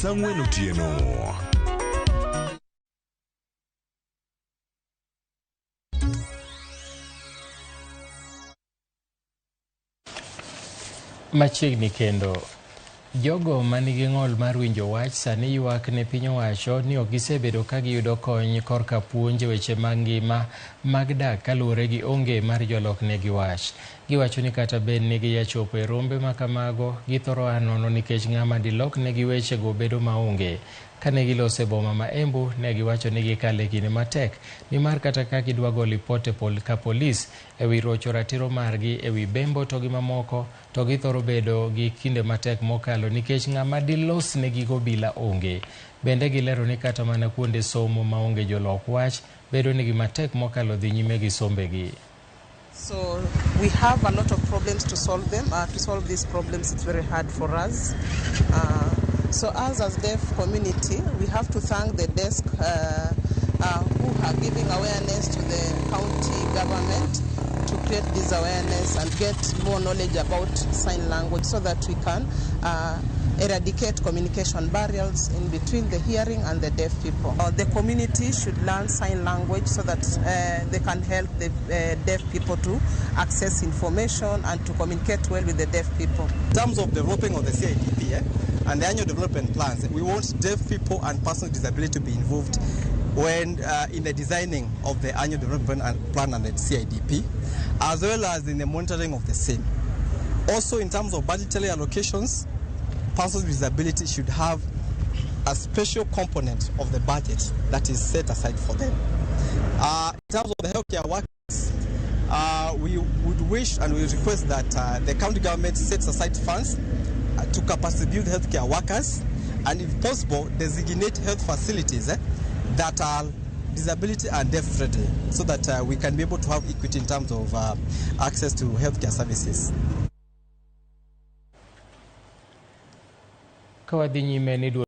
Saa ang'wen otieno. Machiegni kendo, jogo manigi ng'ol mar winjo wach sani ywak ne piny owacho ni ok gisebedo ka giyudo kony korka puonj e weche mag ngima mag dak kaluwore gi onge mar jolok negi wach. Giwacho ni kata bed ni giyachopo e rombe ma kamago, githoro a nono nikech ng'ama dilok negi wechego bedo maonge. Kane giloso e boma ma Embu, ne giwacho ni gikalo e kinde matek nimar kata ka gidwa go lipot e pol ka polis e wi rocho ratiro margi e wi bembo to gi mamoko to githoro bedo gi kinde matek mokalo nikech ng'ama dilosnegi gobila onge. Bende gilero ni kata mana kuonde somo maonge jolok wach bedo nigi matek mokalo dhi nyime gi sombegi. So we have a lot of problems to solve them. To solve these problems, it's very hard for us. So us as deaf community, we have to thank the desk who are giving awareness to the county government to create this awareness and get more knowledge about sign language so that we can eradicate communication barriers in between the hearing and the deaf people. The community should learn sign language so that they can help the deaf people to access information and to communicate well with the deaf people. In terms of developing of the CIDP and the annual development plans, we want deaf people and persons with disability to be involved when in the designing of the annual development plan and the CIDP, as well as in the monitoring of the same. Also, in terms of budgetary allocations, persons with disability should have a special component of the budget that is set aside for them. In terms of the healthcare workers, we would wish and we request that the county government sets aside funds to capacity build healthcare workers and, if possible, designate health facilities that are disability and deaf friendly so that we can be able to have equity in terms of access to healthcare services. Ka wadhi nyime ni